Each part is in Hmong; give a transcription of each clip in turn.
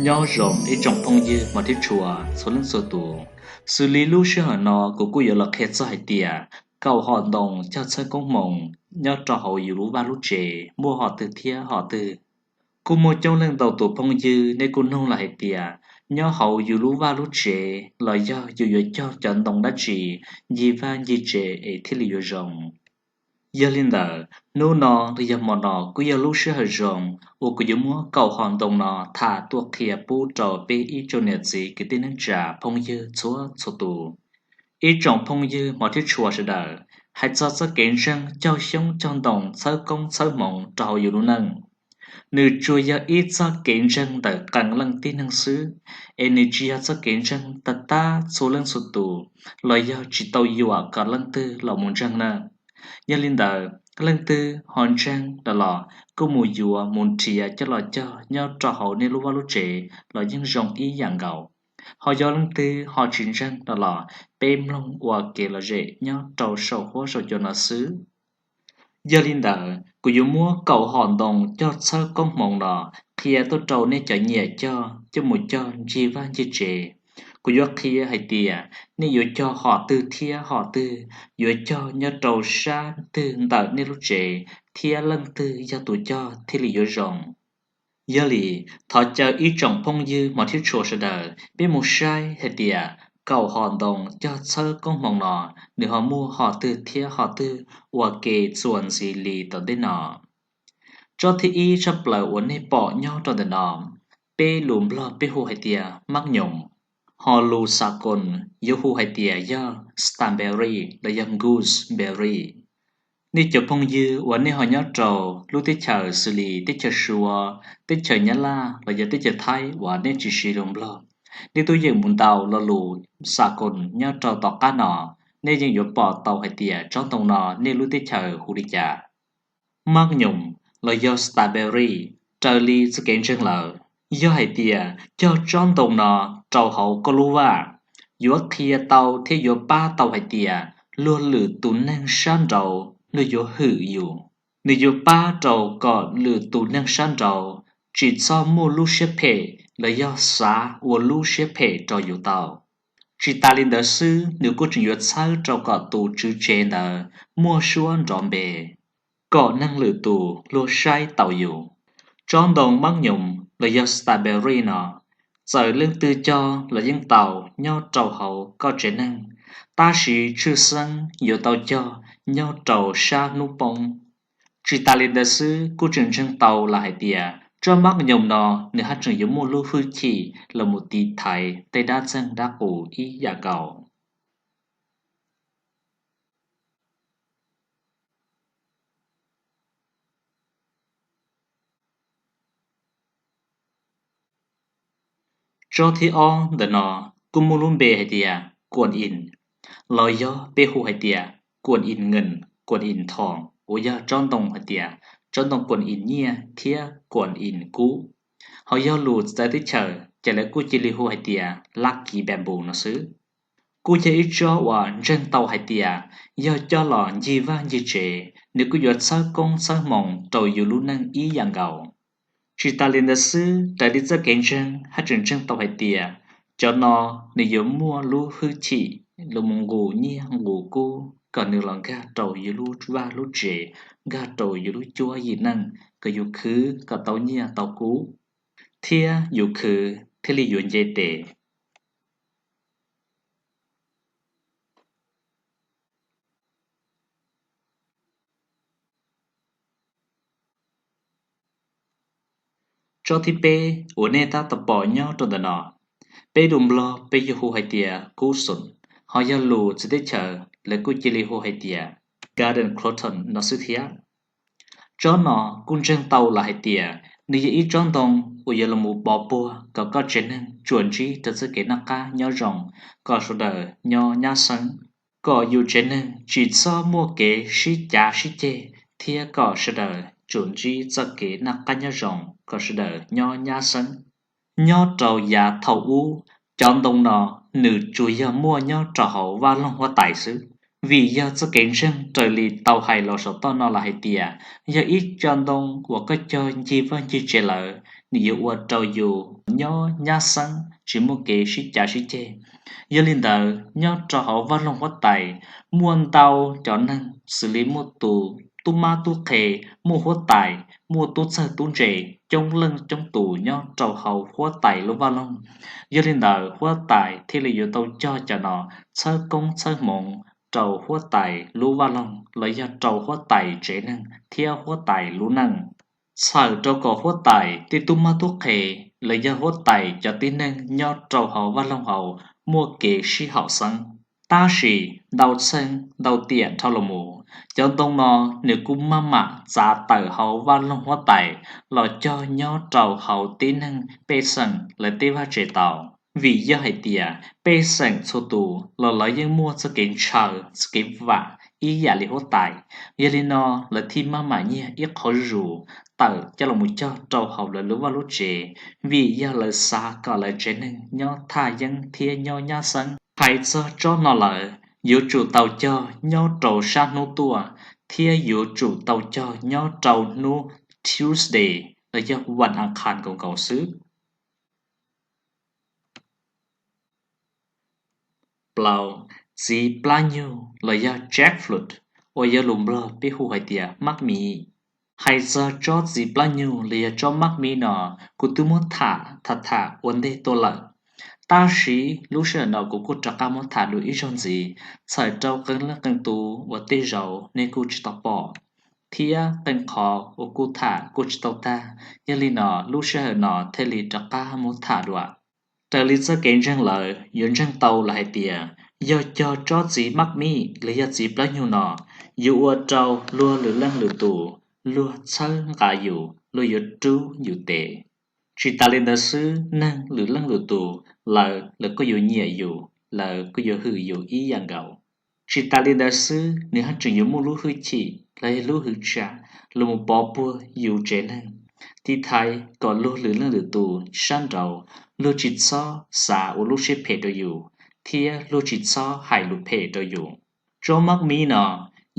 Nyob zoo ib tsoom phooj ywg hmov thiab tshua txhua leej txhua tus, xws li lub sij hawm no kuv kuj yuav los qhia txog hais tias kaum hom ntoo cog txhawb koob hmoov nyob rau hauv yus lub vaj lub tsev muaj hom twg thiab hom twg. Kuj muaj coob leej ntau tus phooj ywg nej kuj nug los hais tias nyob hauv yus lub vaj lub tsev los yog yus yuav cog cov ntoo dab tsi ncig vaj ncig tsev es thiaj li yuav zoo. Yog li ntawd hnub no los yog hmo no kuj yog lub sij hawm zoo uas kuv yuav muab kaum hom ntoo no tham tuaj qhia pub rau peb ib tsoom niam txiv kwv tij neej tsa phooj ywg txhua txhua tus. Ib tsoom phooj ywg hmov thiab tshua sawv daws, hais txog txoj kev ntseeg cog xyoob cog ntoo txhawb koob txhawb hmoov rau hauv yus lub neej, nws tsuas yog ib txoj kev ntseeg ntawm qee leej tib neeg xwb, es nws tsis yog txoj kev ntseeg tag tag txhua leej txhua tus, los yog tsis tau yuam kom leej twg los mus ntseeg na. Yog li ntawd, leej twg ho ntseeg los kuj mus yuav mus nrhiav coj los cog nyob rau hauv nej lub vaj lub tsev los yeej zoo ib yam nkaus. Ho yog leej twg ho tsis ntseeg los peb mloog ua kev lom zem nyob rau saum huab saum cua no xwb. Yog li ntawd kuv yuav muab kaum hom ntoo cog txhawb koob hmoov no qhia tuaj rau nej cov nyiam cog coj mus cog ncig vaj ncig tsev. Kuv yuav qhia hais tias nej yuav cog hom twg thiab hom twg, yuav cog nyob rau sab twg ntawm nej lub tsev, thiab leej twg yog tus cog thiaj li yuav zoo. Yog li, thov caw ib tsoom phooj ywg hmov thiab tshua sawv daws peb mus saib hais tias kaum hom ntoo cog txhawb koob hmoov no nws ho muaj hom twg thiab hom twg ua ke txuas ntxiv li tom ntej no. Tsob thib ib tshaj plaws uas nej pom nyob rau ntawm no, peb lus Nplog peb hu hais tias mab nyoos, ho lus xas koos yuav hu hais tias yog strawberry los yog gooseberry. Nej cov phooj ywg uas nej ho nyob rau lub teb chaws xws li teb chaws Suav, teb chaws Nyab Laj los yog teb chaws Thaib uas nej tsis siv lus Nplog, nej twb yeej mus ntaus lo lus xas koos nyob rau tom qab no, nej yeej yuav pom tau hais tias tsob ntoo no nej lub teb chaws hu li cas. Mab nyoos los yog strawberry, raws li txoj kev ntseeg lawm, yog hais tias cog tsob ntoo no rau hauv koj lub vaj, yuav qhia tau thiab yuav pab tau hais tias luag lwm tus neeg sab nraud luag yuav hwm yus. Nws yuav pab rau kom lwm tus neeg sab nraud tsis txhob muaj lub siab phem los yog xav ua lub siab phem rau yus tau. Tsis tas li ntawd xwb, nws kuj tseem yuav txhawb rau kom tus tswv tsev ntawd muaj suab nrov npe, kom neeg lwm tus luag saib taus yus. Tsob ntoo mab nyoos los yog strawberry no, txawm leej twg cog los yeej tau nyob rau hauv koj tsev neeg, tab sis tshwj xeeb yuav tau cog nyob rau sab hnub poob. Tsis tas li ntawd xwb, kuj tseem ntseeg tau los hais tias tsob mab nyoos no nws haj tseem yuav muaj lub hwj chim los mus tiv thaiv tej dab txeeg dab qus ib yam nkaus. Tsob thib ob ntawm no kuj muaj lub npe hais tias kuam ins, los yog peb hu hais tias kuam ins ngees, kuam ins thoos, uas yog tsob ntoo hais tias tsob ntoo kuam ins nyiaj thiab kuam ins kub. Ho yog lus txawv teb chaws ces lawv kuj cia li hu hais tias lucky bamboo no xwb. Kuj yog ib tsob uas ntseeg tau hais tias yog coj los ncig vaj ncig tsev, nws kuj yuav txhawb koob txhawb hmoov rau yus lub neej ib yam nkaus. Tsis tas li ntawd xwb, raws li txoj kev ntseeg haj tseem ntseeg tau hais tias cov no nws yuav muaj lub hwj chim los mus nqus nyiaj nqus kub kom nws los nkag rau yus lub vaj lub tsev, nkag rau yus lub cuab yim neej, kom yus khwv kom tau nyiaj tau kub, thiab yus khwv thiaj li yuav nce tes. Tsob thib peb uas nej tab tom pom nyob rau ntawm no, peb lus Nplog peb yuav hu hais tias kub xum, ho yog lus txawv teb chaws lawv kuj cia li hu hais tias garden cloton no xwb thiab. Tsob no kuj ntseeg tau los hais tias nws yog ib tsob ntoo uas yuav los mus pov puag kom koj tsev neeg tsuas ntsib rau txoj kev noj qab nyob zoo, kom sawv daws nyob nyab xeeb, kom yus tsev neeg tsis txhob muaj kev sib cav sib ceg, thiab kom sawv daws tsuas ntsib txoj kev noj qab nyob zoo, kom sawv daws nyob nyab xeeb. Nyob rau yav thaum ub, cov ntoo no nws tsuas yog muaj nyob rau hauv vaj loog huab tais xwb, vim yog txoj kev ntseeg raws li tau hais los saum toj no los hais tias yog ib co ntoo uas koj cog ncig vaj ncig tsev lawm, nws yuav ua rau yus nyob nyab xeeb tsis muaj kev sib cav sib ceg. Yog li ntawd, nyob rau hauv vaj loog huab tais muaj ntau cov neeg xws li muaj tus tub mab tub qhe, muaj huab tais, muaj tub txawj tub ntse, coob leej coob tus nyob rau hauv huab tais lub vaj loog. Yog li ntawd, huab tais thiaj li yuav tau cog cov no txhawb koob txhawb hmoov rau huab tais lub vaj loog los yog rau huab tais tsev neeg thiab huab tais lub neej, txhawm rau kom huab tais tej tub mab tub qhe los yog huab tais cov tib neeg nyob rau hauv vaj loog hauv muaj kev sib haum xeeb. Tab sis ntau txheej ntau tiam dhau los mus, cov ntoo no nws kuj maj mam txav tawm hauv vaj loog huab tais los cog nyob rau hauv tib neeg pej xeem lawv tej vaj tse tau. Vim yog hais tias pej xeem txhua tus los lawv yeej muaj txoj kev ntshaw txoj kev vam ib yam li huab tais, yog li no lawv thiaj maj mam nyiag ib qho zuj zus tawm coj los cog rau hauv lawv lub vaj lub tsev, vim yog lawv xav kom lawv tsev neeg nyob thaj yeeb thiab nyob nyab xeeb. Hais txog tsob no lawm, yuav tsum tau cog nyob rau sab hnub tuaj thiab yuav tsum tau cog nyob rau hnub Tuesday los yog vas as khas nkaus nkaus xwb. Plaub, txiv plab nyuj los yog jackfruit, uas yog lus Nplog peb hu hais tias mab miv. Hais txog tsob txiv plab nyuj los yog tsob mab miv no, kuv twb muab tham tham tham ua ntej tuaj lawm. Tab sis lub sij hawm no kuv kuj rov qab muab tham dua ib zaug ntxiv, txhawm rau qee leej qee tus uas tej zaum nej kuj tsis tau pom, thiab qee qhov uas kuv tham kuj tsis tau tag. Yog li no lub sij hawm no thiaj li rov qab muab tham dua. Raws li txoj kev ntseeg lawm yuav ntseeg tau lawm hais tias, yog cog tsob txiv mab miv los yog txiv plab nyuj no, yuav ua rau luag lwm leej lwm tus luag txhawb nqa yus, luag yuav rub yus tes. Tsis tas li ntawd xwb, neeg lwm leej lwm tus lawv, lawv kuj yuav nyiam yus, lawv kuj yuav hwm yus ib yam nkaus. Tsis tas li ntawd xwb, nws haj tseem yuav muaj lub hwj chim los yog lub hwv tsam los mus pov puag yus tsev neeg, tiv thaiv kom luag lwm leej lwm tus sab nraud luag tsis txhob xav ua lub siab phem rau yus, thiab luag tsis txhob hais lus phem rau yus. Tsob mab miv no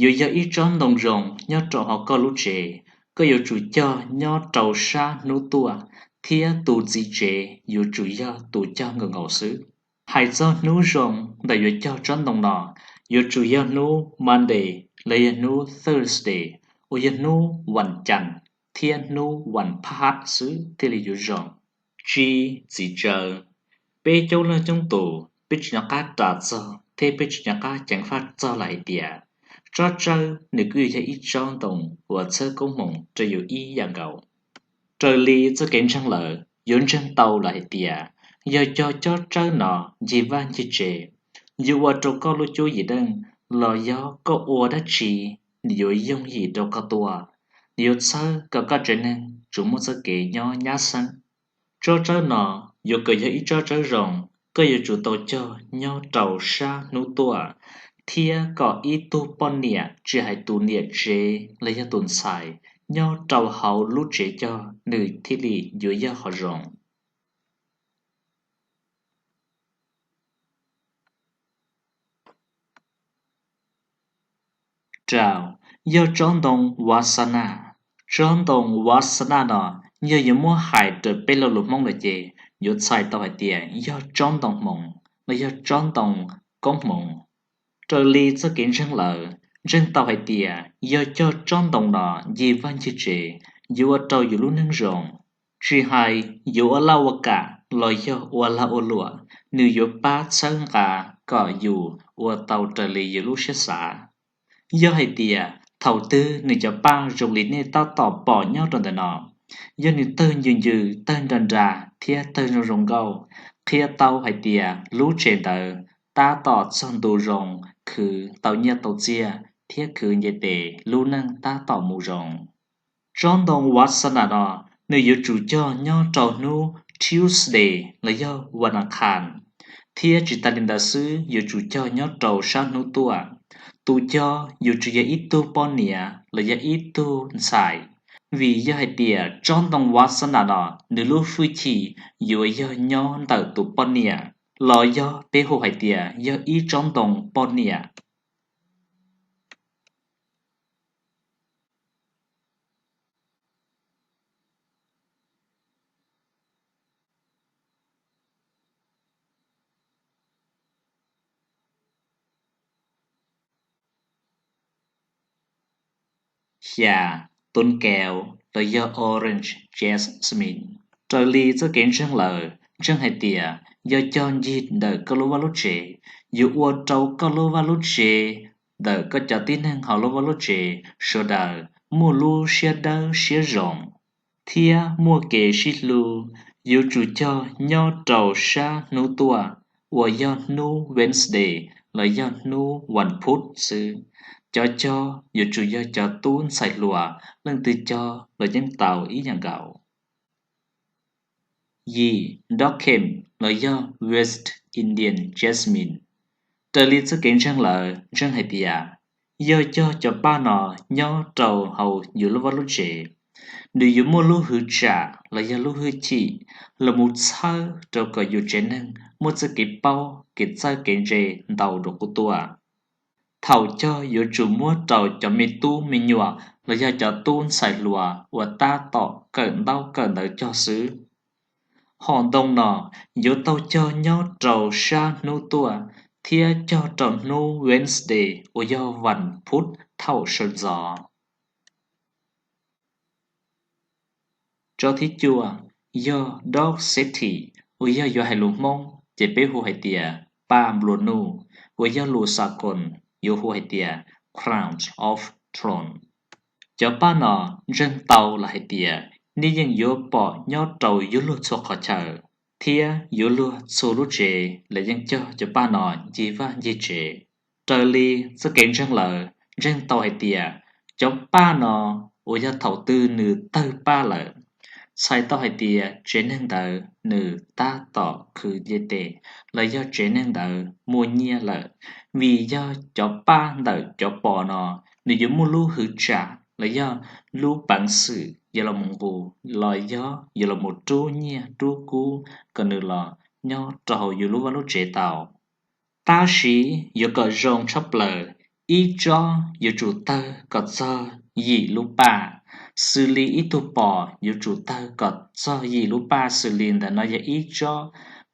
yuav yog ib tsob ntoo zoo nyob rau hauv koj lub tsev, koj yuav tsum cog nyob rau sab hnub tuaj, thiab tus txiv tsev yuav tsum yog tus cog nkaus nkaus xwb. Hais txog hnub zoo ntawm yuav cog tsob ntoo no, yuav tsum yog hnub Monday los yog hnub Thursday, uas yog hnub vas cas thiab hnub vas phaj xwb thiaj li yuav zoo. Tsib, txiv tsawb. Peb coob leej coob tus peb tsis nco qab ras txog thiab peb tsis nco qab ceev faj txog lawm hais tias, tsob tsawb nws kuj yuav yog ib tsob ntoo uas txhawb koob hmoov rau yus ib yam nkaus. Raws li txoj kev ntseeg lawm yuav ntseeg tau lawm hais tias, yog cog tsob tsawb no ncig vaj ncig tsev, yuav ua rau koj lub cuab yim deej los yog koj ua dab tsi nws yuav yooj yim rau koj tua, nws yuav txhawb kom koj tsev neeg tsuas muaj txoj kev nyob nyab xeeb. Tsob tsawb no yuav kom yog ib tsob tsawb zoo, koj yuav tsum tau cog nyob rau sab hnub tuaj, thiab kom ib tug poj niam tsis hais tus niam tsev los yog tus ntxhais nyob rau hauv lub tsev cog nws thiaj li yuav yog qhov zoo. Rau, yog tsob ntoo vasana. Tsob ntoo vasana no yog yuav muab hais raws peb lo lus Hmoob lawm ces yuav txhais tau hais tias yog tsob ntoo hmoov los yog tsob ntoo koob hmoov. Raws li txoj kev ntseeg lawm ntseeg tau hais tias yog cog tsob ntoo no ncig vaj ncig tsev yuav ua rau yus lub neej zoo. Tsis hais yuav ua laj ua kam los yog ua lag ua luam, nws yuav pab txhawb nqa kom yus ua tau raws li yus lub siab xav. Yog hais tias thaum twg nws cov paj zoo li nej tab tom pom nyob rau ntawm no, yog nws tawg ncws ncws, tawg nra nra thiab tawg zoo zoo nkauj, qhia tau hais tias lub tsev ntawd tab tom txog ntu zoo, khwv tau nyiaj tau txiaj thiab khwv nce tes, lub neej tab tom mus zoo. Tsob ntoo vasana no nws yuav tsum cog nyob rau hnub Tuesday los yog vas as khas, thiab tsis tas li ntawd xwb yuav tsum cog nyob rau sab hnub tuaj. Tus cog yuav tsum yog ib tug poj niam los yog ib tug ntxhais, vim yog hais tias tsob ntoo vasana no nws lub hwj chim yuav yog nyob ntawm tus poj niam, los yog peb hu hais tias yog ib tsob ntoo poj niam. Cas, tun kau los yog orange jasmine. Raws li txoj kev ntseeg lawm ntseeg hais tias yog cog ncig ntawm koj lub vaj lub tsev, yuav ua rau koj lub vaj lub tsev ntawm koj cov tib neeg hauv lub vaj lub tsev sawv daws muaj lub siab dawb siab zoo thiab muaj kev sib hlub. Yuav tsum cog nyob rau sab hnub tuaj uas yog hnub Wednesday los yog hnub vas phuv xwb. Cov cog yuav tsum yog cov tub ntxhais hluas, leej twg cog los yeej tau ib yam nkaus. Yim, Dockheim los yog West Indian Jasmine. Raws li txoj kev ntseeg lawm ntseeg hais tias yog cog cov paj no nyob rau hauv yus lub vaj lub tsev, nws yuav muaj lub hwj tsam los yog lub hwj chim los mus txhawb rau kom yus tsev neeg muaj txoj kev paub kev txawj kev ntse ntau dua qub tuaj. Thaum cog yuav tsum muab rau cov me tub me nyuam los yog cov tub ntxhais hluas uas tab tom kawm ntaub kawm ntawv cog xwb. Hom ntoo no yuav tau cog nyob rau sab hnub tuaj thiab cog rau hnub Wednesday uas yog vas phuv thaum sawv ntxov. Tsob thib cuaj yog Dog City, uas yog yuav hais lus Hmoob ces peb hu hais tias paj nplua nuj, uas yog lus xas koos yuav hu hais tias Crown of Thorn. Cov paj no ntseeg tau los hais tias nej yeej yuav pom nyob rau yuav luag txhua qhov chaw thiab yuav luag txhua lub tsev los yeej cog cov paj no ncig vaj ncig tsev. Raws li txoj kev ntseeg lawm ntseeg tau hais tias cov paj no uas yog thaum twg nws tawg paj lawm, txhais tau hais tias tsev neeg ntawd nws tab tom khwv nce tes los yog tsev neeg ntawd muaj nyiaj lawm, vim yog cov paj ntawm cov pos no nws yuav muaj lub hwj tsam los yog lub peev xwm yuav los mus nqus los yog yuav los mus rub nyiaj rub kub kom nws los nyob rau hauv yus lub vaj lub tsev tau. Tab sis yuav kom zoo tshaj plaws, ib tsob yuav tsum tawg kom txog yim lub paj, xws li ib tug pos yuav tsum tawg kom txog yim lub paj, xws li ntawm no yog ib tsob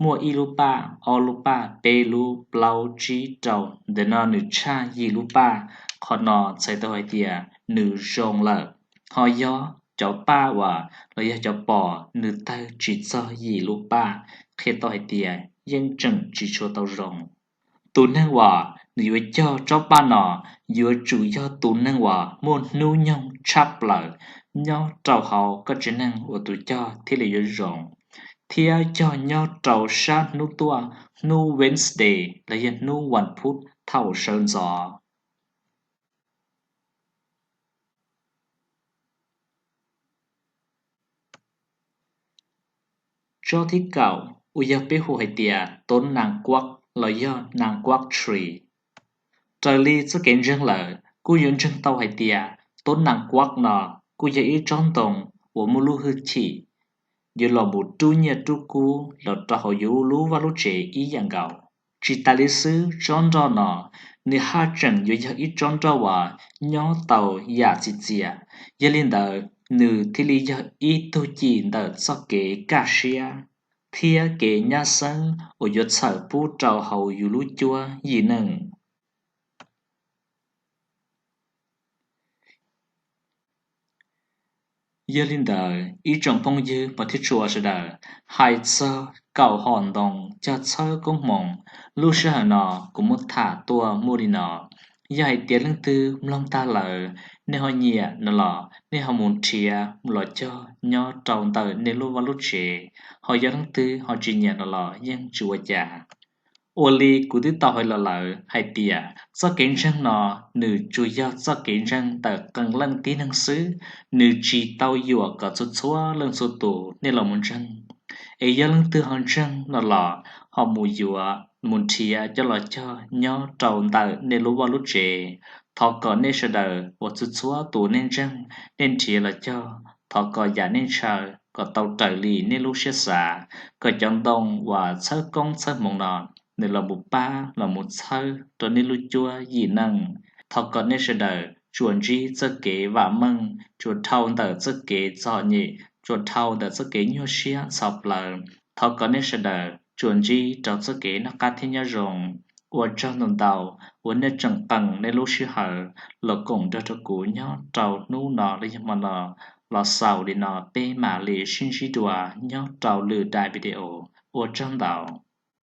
muaj ib lub paj, ob lub paj, peb lub, plaub, tsib, rau, ntawm no nws tshaj yim lub paj. Qhov no txhais tau hais tias nws zoo lawm. Ho yog cov paj uas los yog cov pos nws tawg tsis txog yim lub paj, qhia tau hais tias yeej tseem tsis tshua tau zoo. Tus neeg uas nws yuav cog tsob paj no yuav tsum yog tus neeg uas muaj hnub nyoog tshaj plaws nyob rau hauv koj tsev neeg uas tus cog thiaj li yuav zoo, thiab cog nyob rau sab hnub tuaj, hnub Wednesday los yog hnub vas phuv thaum sawv ntxov. Tsob thib kaum uas yog peb hu hais tias tub nas kuab los yog nas kuab tree. Raws li txoj kev ntseeg lawm kuj yuav ntseeg tau hais tias tub nas kuab no kuj yog ib tsob ntoo uas muaj lub hwj chim yuav los mus rub nyiaj rub kub los rau hauv yus lub vaj lub tsev ib yam nkaus. Tsis tas li xwb, tsob nroj no nws haj tseem yuav yog ib tsob nroj uas nyob tau yam txiv txias, yog li ntawd nws thiaj li yog ib tug cim ntawm txoj kev kaj siab thiab kev nyab xeeb uas yuav txhawm pub rau hauv yus lub cuab yim neej. Yog li ntawd ib tsoom phooj ywg pov thiab tshua sawv daws, hais txog kaum hom ntoo cog txhawb koob hmoov, lub sij hawm no kuv muab tham tuaj muaj li no. Yog hais tias leej twg mloog tag lawm nej ho nyiam no los nej ho mus nrhiav los cog nyob rau ntawm nej lub vaj lub tsev, ho yog leej twg ho tsis nyiam no los yeej tsis ua cas. Ua li kuv twb tau hais los lawm hais tias txoj kev ntseeg no nws tsuas yog txoj kev ntseeg ntawm qee leej tib neeg xwb, nws tsis tau yuam kom txhua txhua leej txhua tus nej los mus ntseeg. Es yog leej twg ho ntseeg no los ho mus yuav mus nrhiav coj los cog nyob rau ntawm nej lub vaj lub tsev. Thov kom nej sawv daws uas txhua txhua tus nej ntseeg, nej nrhiav los cog, thov kom yam nej ntshaw kom tau raws li nej lub siab xav, kom cov ntoo uas txhawb koob txhawb hmoov no nws los mus pab los mus txhawb rau nej lub cuab yim neej. Thov kom nej sawv daws tsuas ntsib txoj kev vam meej, tsuas dhau ntawm txoj kev txom nyem, tsuas dhau ntawm txoj kev nyuaj siab ntxhov plawv. Thov kom nej sawv daws tsuas ntsib rau txoj kev noj qab thiab nyob zoo. Ua tsaug ntau ntau, uas nej tseem qee nej lub sij hawm los koom nrog rau kuv nyob rau hnub no los yog hmo no. Los xaus li no peb mam li sib ntsib dua nyob rau lwm daim video. Ua tsaug ntau.